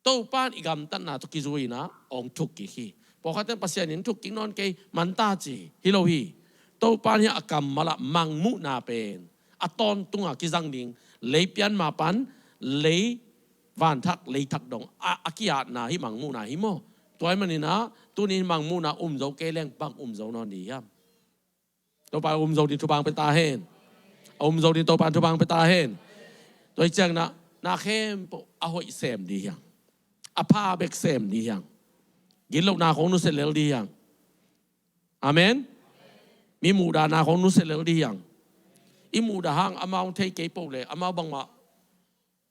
Topan i gamtatna tawh kizui-in ah hong thuk kik hi. Pawlkhatte Pasian in thuk kik nawn kei manta ci hi lo hi. Topan hi a kammal ah mangmuhna pen a tawntunga kizang ding, lei pian ma pan lei vanthak leithak dong a, a ki-atna hi, mangmuhna hi maw. Tua ahih manin ah tuni mangmuhna um zo kei leng bang um zo nawn ding hiam? Topa a um zo ding thupha hong pia ta hen. A um zo ding Topa in thupha hong pia ta hen. Tua hi ciang na, na khempeuh a hoih sem ding hi hang. A pha bek sem ding hi hang. Gitlohna khong nusia lel ding hi hang. Amen. Mi muhdahna khong nusia lel ding hi hang. I muhdah hang amau thei kei po le amau bangmah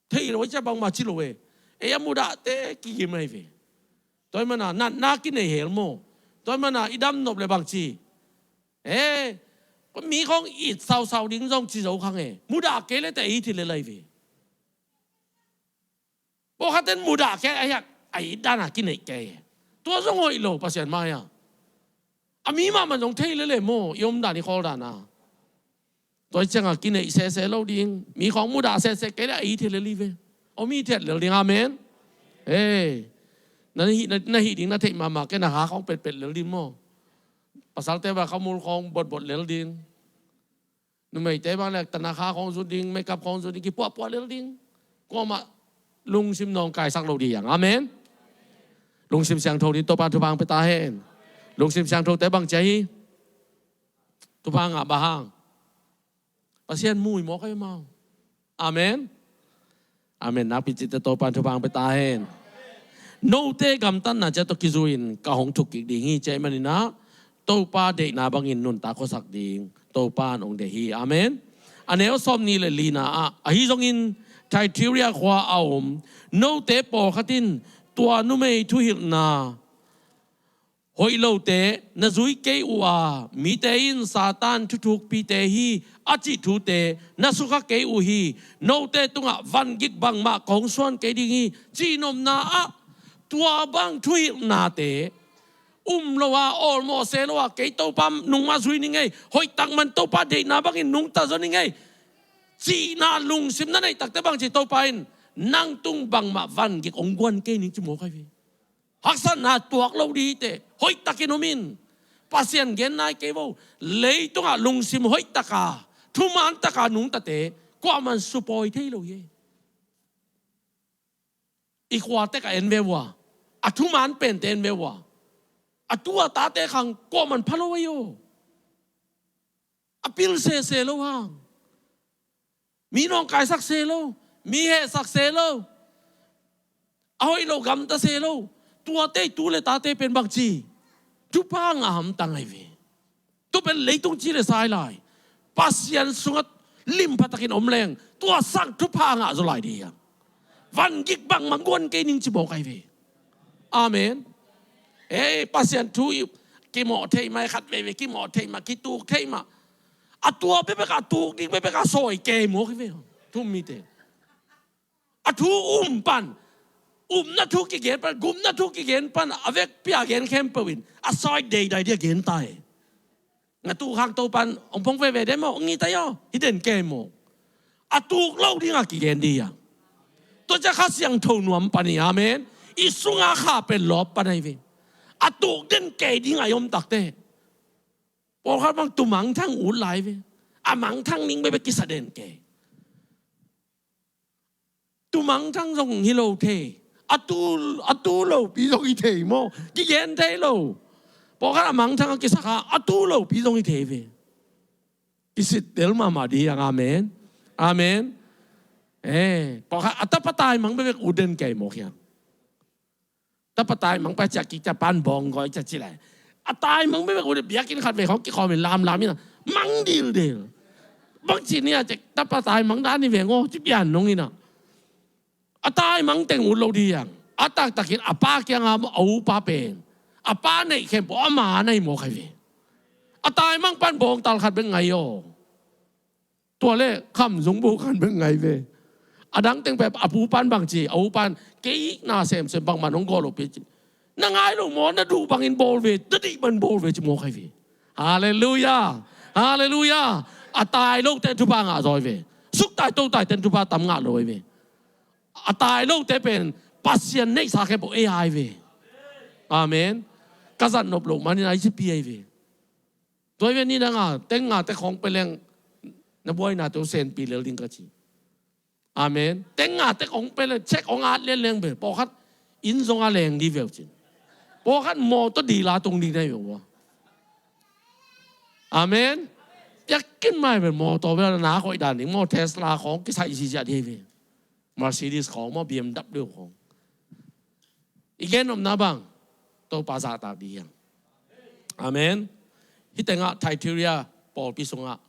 thei lo, cia bangmah ci lo e. Ei a muhdahte kigim ahi ve. Tua hi mana natna kinei hel maw? Tua hi mana i dam nop le bang ci? E, mi khong it sausau ding zong ci zo khang e. Mudah kei le te it hi lel ahi ve. Pawlkhat ten mudah kei a hiak a it dana kinei kei. Tua zong hoih lo Pasian mai-ah. A mi mahmah zong thei lele maw i omdan i khawldan a. Tua hi cianga kinei sese lo ding. Mi khong mudah sese kei le a it hi lel hi ve. Om it hi lel ding, amen. Ei, na hih, na, na hih ding na theih mahmah kei na kha khong petpet lel ding maw? Pasalte va khamul khong botbot lel ding. Numeite bang le tana kha khong zut ding, makeup khong zut ding, kipuahpuah lel ding. Kuamah lungsim nawngkaisak lo ding hi hang. Amen. Lungsim siangtho ding Topa thupha hong pia ta hen. Lungsim siangthote bang ci a hi? Thupha ngah bang hang? Pasian mu hi mawk ahi maw? Amen. Amen. Nakpi cihte Topa in thupha hong pia ta hen. Note gamtatna ciat tawh kizui-in ka hong thuk kik ding hi ci ahih manin ah Topa deihna bangin nuntak khuasak ding Topa in hong deih hi. Amen. A neu sawmnih le lina ah, ahi zongin Thyatira khua a om note pawlkhat in tua numei thuhilhna hoih lote na zui kei uh a, mite in Satan thuthukpite hi a cih thute na sukha kei uh hi. Note tungah vangik bangmah kong suan kei ding hi. Cihnopna ah tua bang thuhilhnate um lo a, awlmawh se lo a, kei Topa nungmah zui ning ei, hoihtak man Topa deihna bangin nungta zaw ning ei, cihna lungsim na neih takte bang ci Topa in nang tung bangmah vangik hong guan kei ning ci mawk ahi ve. Haksatna tuak lo ding hi teh, hoihtakin om in. Pasian gen nai kei vo. Leitungah lungsim hoihtaka, thuman taka nungtate kuaman supawi thei lo hi. I khua tek a en ve uh a, a thuman pente en ve uh a, a tu a tate khang kuaman pha lo ahi aw. A pil sese lo hang. Mi nawngkaisak se lo, mi hehsak se lo, a hoih lo gamta se lo, tuate tu le tate pen bang ci? Thupha ngah hamtang ahi ve. Tu pen leitung ci le sai lai, Pasian sungah limpha takin om leng tua sang thupha ngah zaw lai ding hi hang. Vangik bangmah guan kei ning ci mawk ahi ve. Amen. Ei, Pasian thu i kimawh thei mah, khat veve kimawh thei mah, kituk thei mah. A tua bekbek a tuk ding bekbek a sawi kei mawk hi ve. Thu um mite a thu um pan, upna thu kigen pan, gupna thu kigen pan a vekpi a gen khempeuh in a sawi deidai ding a gen ta hi. Nga tuk hang Topan hong phong veve den maw, hong it ai aw, hi den kei maw? A tuk lo dingah kigen ding hi hang. Tua ciah Kha Siangtho nuam pan hi. Amen. I sunga kha pen lawp pan ahi ve. A tuk den kei dingah i om takte pawlkhat bang tumangthang ut lai ve. A mangthang ning bekbek kisa den kei. Tumangthang zong hi lo thei. A tu, a tu lopi zong hi thei maw? Kigen thei lo. Pawlkhat a mangthang a kisakha a tu lopi zong hi thei ve. Kisittel mahmah ding hi hang. Amen. Amen. Eh, pawlkhat a tapa taimang bekbek ut den kei mawk hi hang. Tapa taimang pai ciah kik ciah pan bawng gawi ciah ci lai. A taimang bekbek ut den, biakinn khat vei khawng kikhawm in lamlam in a mang dildil. Bang ci ni a cek tapa taimang dan hi veng aw ci pian nong in a. A taimang teng ut lo ding hi hang. A taktakin a pa kiangah a upa pen a pa neih khempeuh ama na hi mawk ahi ve. A taimang pan bawngtal khat bek ngai aw. Tua le khamzung bu khan bek ngai ve. A dang teng pep a pu pan bang ci, a u pan kei na semsem bangmah nong gawl lo pi ci. Na ngai lo maw, na duh bangin bawl ve, na dih bangin bawl ve ci mawk ahi ve. Halleluiah. Halleluiah. A tai lote thupha ngah zaw ahi ve. Suktai totai ten thupha tam ngah lo ahi ve. A tai lote pen Pasian neihsa khempeuh ei ahi ve. Amen. Ka zat nop loh manin ahi ci pi ahi ve. Tua hi ve, ni danga teng nga te khong pe leng na buaina teu senpi lel ding ka ci. Amen. Teng nga te khong pe leng cek hong at lel leng ve, pawlkhat inn zong a leng di veu cin. Pawlkhat mawtaw dila tung ding na hi ve ua. Amen. Piak khin mai ve, mawtaw bel na koih dan ding maw, Tesla khawng kisai ziahziah dih ve. Mercedes khawng maw, B M W khawng. I gen nopna bang, Topa zahtak dih hiam? Amen. Hih tengah Thyatira pawlpi sungah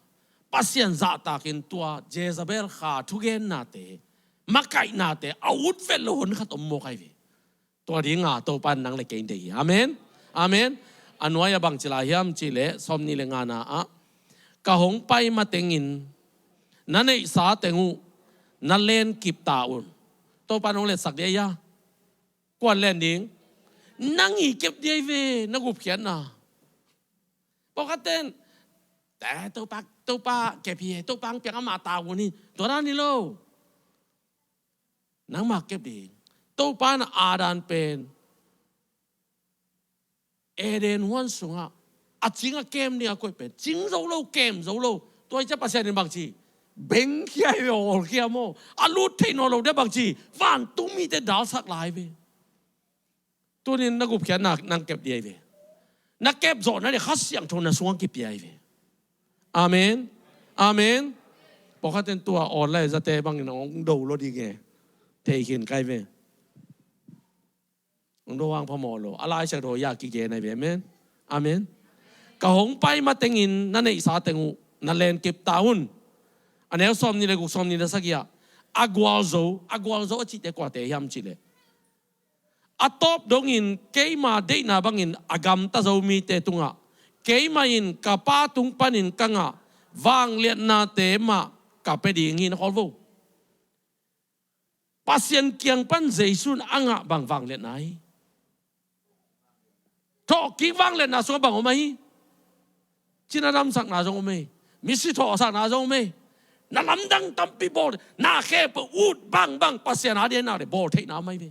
Pasian zahtakin tua Jezebel kha thugennate, makaihnate a ut vet lo hun khat om mawk ahi ve. Tua dinga Topa in nang le kei deih hi. Amen. Amen. A nuai-ah bang ci lai hiam cih leh, sawmnih le ngana ah, ka hong pai matengin na neihsa teng uh na lenkip ta un. Topa in hong letsak dih a, kuan len ding? Nang i kep dih ahi ve, na gupkhiatna. Pawlkhatte in, eh, Topa, Topa kep hi, Topa hong piak, amah ta un hi, tua dan hi lo. Nangmah kep ding. Topa in a dan pen Eden huan sungah a cing a kem ding a koih pen, cing zo lo, kem zo lo. Tua hi ciang Pasian in bangci, bengkhia hi ve, awlkhia maw. A lut theih nawn lo ding a bangci, vantung mite dalsak lai ve. Tunin na gupkhiatna nang kep dih ahi ve. Na kep zawhna ding Kha Siangtho na sungah kipia ahi ve. Amen. Amen. Pawlkhatte in tua online zate bangin hong do lo ding e. Thei khin kai ve. Hong do hang phamawh lo. A Lai Siangtho ah kigen ahi ve. Amen. Amen. Ka hong pai matengin na neihsa teng uh na lenkip ta un. A neu sawmnih le guk, sawmnih le sagih ah, a gualzo, a gualzo a cihte kuate hiam cih leh, a tawp dongin keima deihna bangin a gamta zo mite tungah keimah in ka Pa tung panin ka ngah vangliatnate mah ka pia ding hi, na khawl vo. Pasian kiang pan Jesu in a ngah bang vangliatna hi. Thawhkik vangliatna sungah bang om ahi? Cina damsakna zong om e. Misi thawhsakna zong om e. Na lamdang tampi bawl, na khe peuh ut bangbang Pasian a ding na le bawl theihna om ahi ve.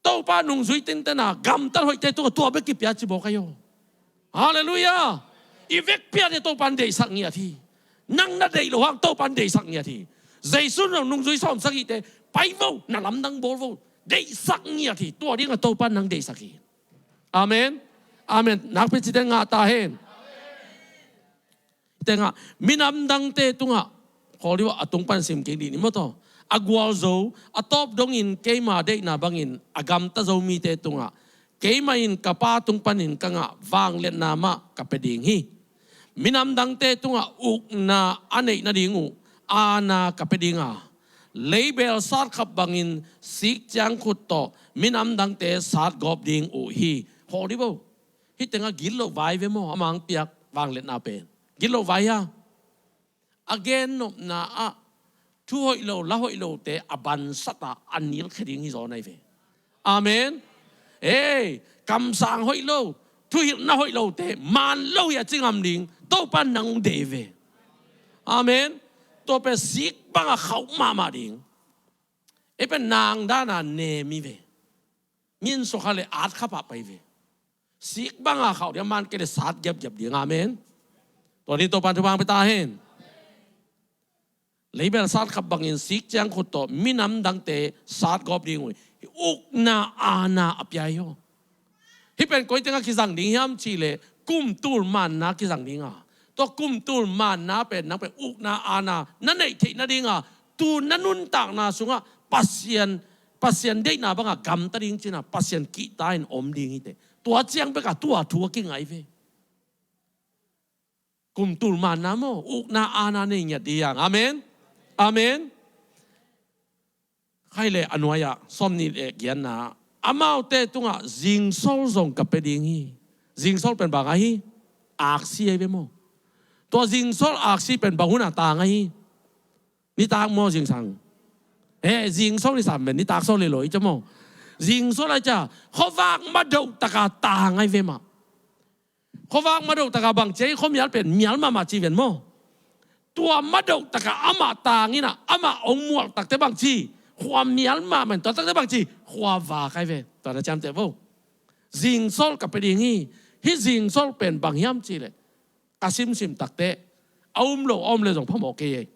Topa nungzui tintena gamtat hoihte tungah tua bek kipia ci bawk ahi aw. Halleluiah. I vekpi-a ding Topa in deihsak ngiat hi. Nang na deih loh hang Topa in deihsak ngiat hi. Jesu in nungzui sawmsagihte, pai vo, na lamdang bawl vo, deihsak ngiat hi. Tua dingah Topa in nang deihsak hi. Amen. Amen. Nakpi cite ngah ta hen. Tengah, minam dangte tungah, khawl dih vo, a tung pan sim kik dih ni maw taw. A gualzo, a tawp dongin keima deihna bangin a gamta zo mite tungah keimah in ka Pa tung panin ka ngah vangliatna mah ka pia ding hi. Minam dangte tungah ukna a neih nading uh aana ka pia ding a, leibel satkhap bangin sik ciangkhut tawh minam dangte satgawp ding uh hi. Khawl dih vo. Hih tengah gitloh vai ve maw, amah hong piak vangliatna pen. Gitloh vai hia? A gennopna ah thu hoih lo, la hoih lote a bansat a, a nilkhia ding hi zaw na hi ve. Amen. Ei, kamsang hoih lo, thuhilhna hoih lote man lo hi a ci ngam ding Topa in nang hong deih ve. Amen. Tua pen sik banga khauh mahmah ding. Ei pen nang dana nem hi ve. Min sukha le at kha pahpah hi ve. Sik banga khauh ding a, man kei le sat giapgiap ding. Amen. Tua ding Topa in thupha hong pia ta hen. Leibel satkhap bangin sik ciangkhut tawh minam dangte satgawp ding uh hi. Ukna aana a pia hi aw. Hih pen koi tengah kizang ding hiam cih leh kum tul manna kizang ding a, tua kum tul manna pen nang pen ukna aana na neih theih nadinga, tu na nuntakna sungah Pasian, Pasian deihna banga gamta ding cina Pasian kihta in om ding hi teh. Tua ciang bekah tua thu a kingai ve. Kum tul manna maw, ukna aana nei ngiat ding hi hang. Amen. Amen. Khai le a nuai-ah sawmnih le giatna, amaute tungah zingsol zong ka pia ding hi. Zingsol pen bang ahi? Aksi ahi ve maw. Tua zingsol aksi pen bang hun a tang ahi? Nitak maw zingsang? Eh, zingsol ni sam pen nitak sol hi lo hi cia maw. Zingsol ahi cia khuavak madoh taka tang ahi ve mah. Khuavak madoh taka bang ci ahi, khuamial pen mial mahmah ci ven maw. Tua madoh taka amah tang inah amah hong mualh takte bang ci, khuamial mahmah in, tua takte bang ci, khuavak ahi ve. Tua na ciamteh vo. Zingsol ka pia ding hi. Hih zingsol pen bang hiam cih leh ka simsim takte a um lo a om le zong phamawh kei ei.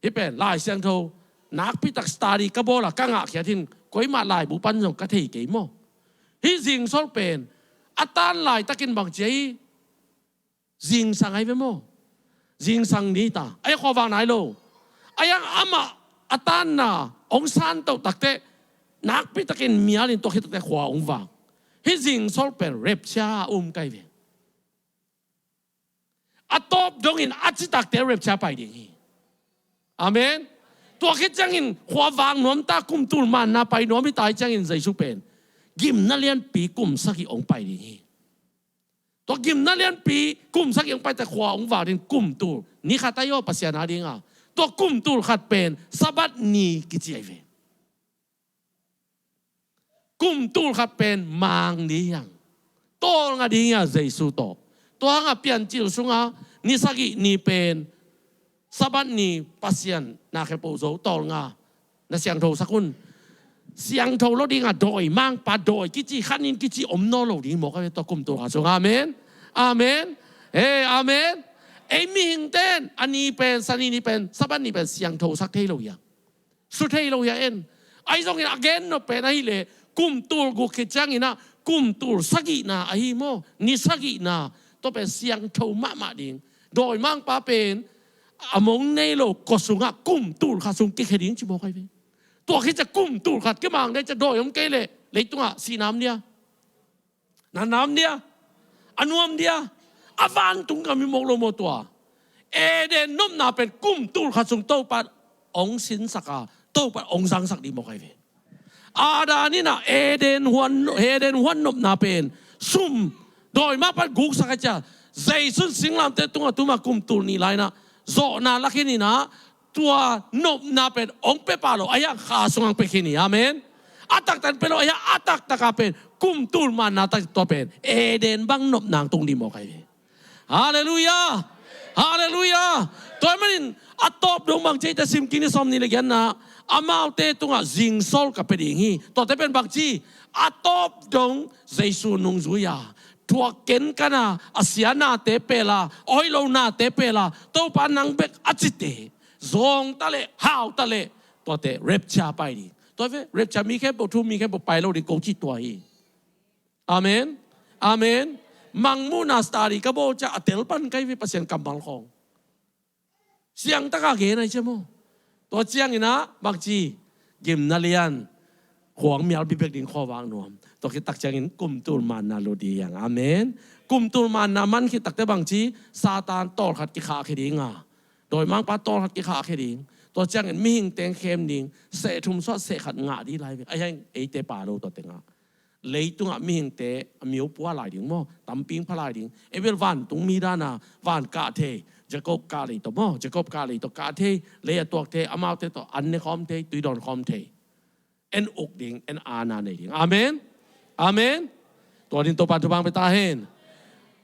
Hih pen Lai Siangtho nakpitak study ka bawl a ka ngahkhiat hi-in, koimah laibu pan zong ka thei kei maw. Hih zingsol pen a tan laitakin bang ci ahi? Zingsang ahi ve maw? Zingsang ni ta. Ahi khuavak nai lo. Ahi hang amah a tanna hong santoh takteh nakpitakin mialin tua khit takteh khua hong vak. Hih zingsol pen rapture a um kai ve. A tawp dongin a citakte rapture pai ding hi. Amen. Tua khit ciangin khua vak nuam ta, kum tul manna pai nuam hi ta hi ciangin Jesu pen gimna lianpi kum sagih hong pai ding hi. Tua gimna lianpi kum sagih hong pai ta khua hong vak ding kum tul ni khat ahi aw Pasian a dinga. Tua kum tul khat pen Sabbath ni kici ahi ve. Kum tul khat pen mang ding hiang. Tawlnga ding hiang Jesu tawh. Tua hanga Piancil sunga ni sagih ni pen Sabbath ni Pasian na khepo zo tawlnga. Na siangtho sak un. Siangtho lo dinga dawi mangpa dawi kici khanin kici om nawn lo ding mawk a ve tua kum tul khat sung. Amen. Amen. He, amen. Ei mihing ten a ni pen, sani ni pen, Sabbath ni pen siangtho sak thei lo hiang. Su thei lo hiang en. Ahi zongin a gen nop pen ahileh kum tul guk khit cianginah kum tul sagihna ahi maw? Ni sagihna. Tua pen siangtho mahmah ding. Dawi mangpa pen a mong nei lo kua sungah kum tul khat sung kikhia ding ci mawk ahi ve. Tua khit ciah kum tul khat kimang dei ciah dawi om kei leh leitungah sihnam dia. Nanam dia, a nuam dia, a vantung gam hi mawk lo maw tua. Eden nopna pen kum tul khat sung Topa ong sinsaka, Topa ong zangsak ding mawk ahi ve. Adam inah Eden huan, Eden huan nopna pen sum dawi mangpan guksak a cia. Zeisun singlamte tunga tuma kum tul nih lainah zawhna lakhin inah tua nopna pen ong pia pah lo, ahi hang kha sungah ong pia khin hi. Amen. A taktak pen lo, ahi hang a taktaka pen kum tul manna tak tua pen Eden bang nopna tung ding mawk ahi ve. Halleluiah. Halleluiah. Tua ahih manin a tawp dong bangci te sim kik ni sawm nih le giatna, amaute tungah zingsol ka pia ding hi. Tuate pen bangci, a tawp dong Jesu nungzui-a thuak kenkana, a sia nate pela, a hoih lo nate pela, Topa nang bek a cite zawngta le hauta le tuate rapture pai ding. Tua ve, rapture mi khempeuh thu, mi khempeuh pai lo ding ko cih tua hi. Amen. Amen. Mangmuhna study ka bawl ciah a tel pan kai ve Pasian kammal khawng. Siangtaka gen ahi cia maw? Tua cianginah bangci, gimna lian, khuang mial bibek ding khuavak nuam. Tua khit tak ciangin kum tul manna lut ding hiang. Amen. Kum tul manna man khit takte bangci, Satan tawlkhat kikhahkhia dinga, dawi mangpa tawlkhat kikhahkhia ding. Tua ciangin mihing teng khem ding, seh thum suah seh khat ngah ding lai ve. Ahi hang eite pa lo tua tengah leitungah mihingte a miopua lai ding maw? Tamping pha lai ding. Ei bel vantung mi dana van kah thei. Jacob kah lei tawh maw? Jacob kah lei tawh kah thei. Lei a tuak thei. Amaute tawh an ne khawm thei. Tui dawn khawm thei. En uk ding, en aana nei ding. Amen. Amen. Tua din Topan thupha pia ta hen.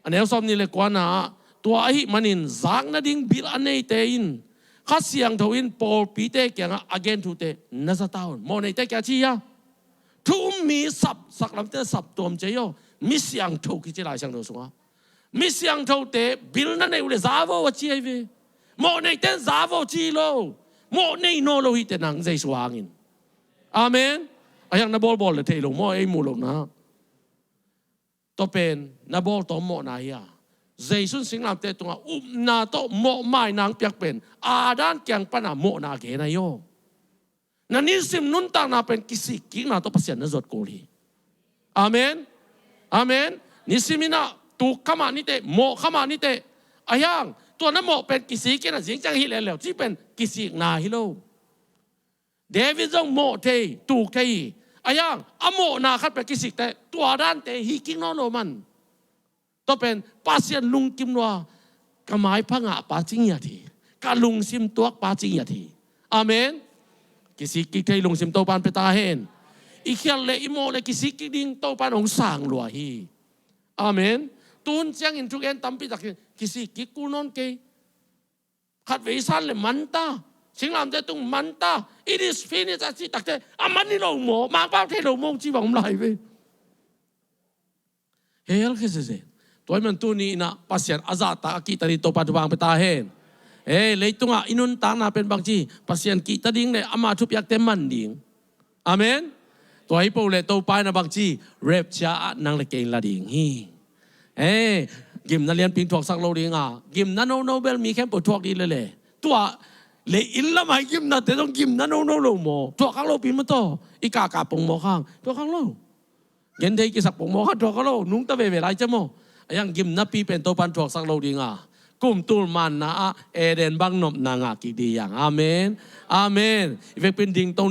A neu sawm nih le kuana, tua ahih manin zak nading bil a neite in Kha Siangtho in pawlpite kiangah a gen thute na za ta un. Mawhneite kiang ci hia? Thu um mi sap, saklamte sap tuam cia hi aw. Mi siangtho kici Lai Siangtho sungah. Mi siangthote bil na neih uh le za vo a ci ahi ve. Mawhneite in za vo ci lo. Mawh nei nawn lo hi teh nang Jesu hangin. Amen. Ahi hang na bawlbawl le thei lo maw, ei muh lohna. Tua pen na bawl tawm mawhna hi a. Jesu in singlamteh tungah upna tawh mawhmaina hong piak pen Adam kiang pana mawhna gen ahi aw. Na nisim nuntakna pen kisik kikna tawh Pasian na zuat kul hi. Amen. Amen. Nisim inah tuk kha mah niteh, mawh kha mah niteh. Ahi hang tua na mawh pen kisik kikna zing ciang hi leuleu cih pen kisikna hi lo. David zong mawh thei, tuk thei hi. Ahi hang a mawhna khat pen kisik teh tua dante hi kik nawn lo man. Tua pen Pasian lungkim lua, ka maipha ngahpa ci ngiat hi. Ka lungsim tuakpa ci ngiat hi. Amen. Kisik kik thei lungsim Topan pia ta hen. I khial le i mawh le kisik kik ding Topan hong sang lua hi. Amen. Tuhun ciangin thugen tampi takin kisik kik kul nawn kei. Khatvei san le man ta. Singlamteh tung man ta. It is finished a cih takteh a man hi lo maw, mangpau thei lo maw ci bang om lai ve. Hell khe sese. Tua hi man tuni inah Pasian a zahtak a kihta ding Topa thupha pia ta hen. Hei, leitungah i nuntakna pen bangci Pasian kihta ding le ama thupiakte man ding. Amen. Tua hi po le Topa inah bangci rapture ah nang le kei la ding hi. Hei, Gimna lianpi in thuaksak lo ding a, gimna nono bel mi khempeuh thuak ding lele. Tua lei inn lamah i gimnate zong gimna nono lo maw? Thuakhak lopi maw taw? I kahkah pongmawk hang thuakhak lo. Genthei kisak pongmawk hang thuakhak lo. Nungta veve lai cia maw? A yang gimnapi pen Topan thuaksak lo ding a, kum tul manna ah Eden bang nopna ngah kik ding a. Amen. Amen. I vekpi in dingto